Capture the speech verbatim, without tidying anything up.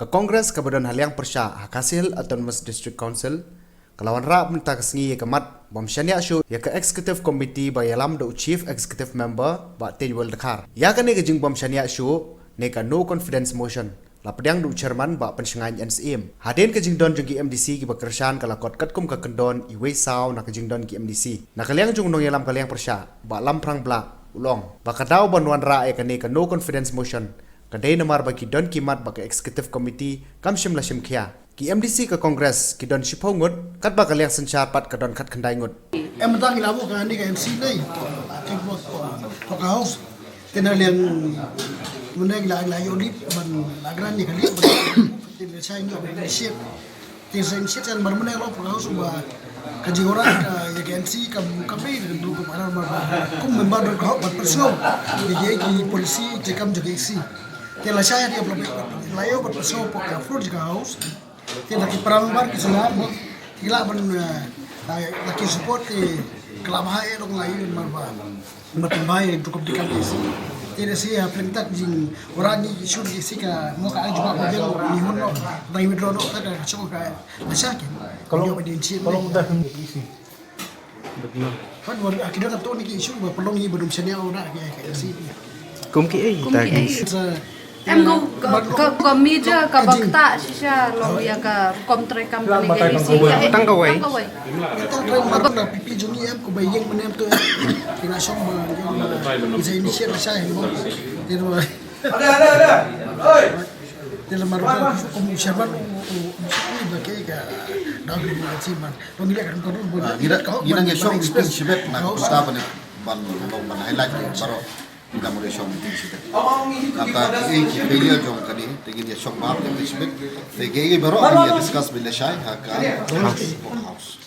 Ka Congress kaba don ha liang pyrshah ha Khasi Hills Autonomous District Council ka la wanrah mynta ka sngi ïa ka mat bym shaniah shuh ïa ka Executive Committee ba ïalam da u Chief Executive Member Bah Teiñwell Dkhar. Ïa kane ka jingbym shaniah shuh ne ka No Confidence Motion la pdiang da u Chairman Bah Pynshngaiñ N Syiem. Hadien ka jingdon jong ki M D C kiba kyrshan ka la kot katkum ka kyndon iwei saw na ka jingdon ki M D C. Na ka liang jong u nongïalam ka liang pyrshah Bah Lamphrang Blah u la ong ba ka daw ban wanrah ïa kane ka No Confidence Motion ka dei namar ba ki don ki mat ba ka Executive Committee kam shym la shim khia. Ki M D C ka Congress ki don shiphew ngut, katba ka liang synshar pat ka don khatkhyndai ngut. Em, mynta ngi la buh kane ka M C ne, ka buh ka House. Te na liang mynne ngi la, la ïoh lead ban la grant ïa ka lead ban, te la shai ngi ïoh ban initiate. Te sa initiate kan ban mynne la ka House ba ka jingwanrah ka, ïa ka M C kam, kam dei ka dei ka ba, kum member don ka hok ban pynsngew ïa ki policy ki kam jong ka M C. Te la shai ïa, la ïoh ban pynsngew ka approach ka House. Te la ki para member ki sngewbha, ki lah ban, eh, la, la ki support, ki kylla bha ïa, long la ïa, mar ba, mar ba ïa, dukum di kan isi. Te da si, eh, pyrthei tak jingwanrah ni issue di si ka, mo ka ai jubab ba jeng ni hun noh, dang withdraw noh, ka da ka shong ka, na sha ki. Ka long, ïoh ba din chin ka long ni. Dah isi. Kan wan, ah, ki don to ni ki issue ba pynlong hi ba dum shaniah ora ki, ki isi. Kum ki ei ta ki issue. Em, ko, ko, ko, ko media kaba kata shisha long ïa ka rukom treikam kane ka M D C ka, eh, tang kawei. Tang kawei. Tang kawei mar na pipi jong ngi em ko ba ïeng mynne em to em. Ki la shong ba ïeng ki sa initiate la shai mo. Te la mar ba ko chairman u, u, u, ba ke ka da ki ma chi man. Long ïa ka rukom ba ngi da, ngi da ngi shong meeting shibet na ka ta ban, ban, ban highlight baroh. Ngi da mo de shong meeting shibet. Kata ki, ki failure jong kane, te ngi da shong ba meeting shibet. Te ki, ki baroh ngi discuss byn la shai ha ka House.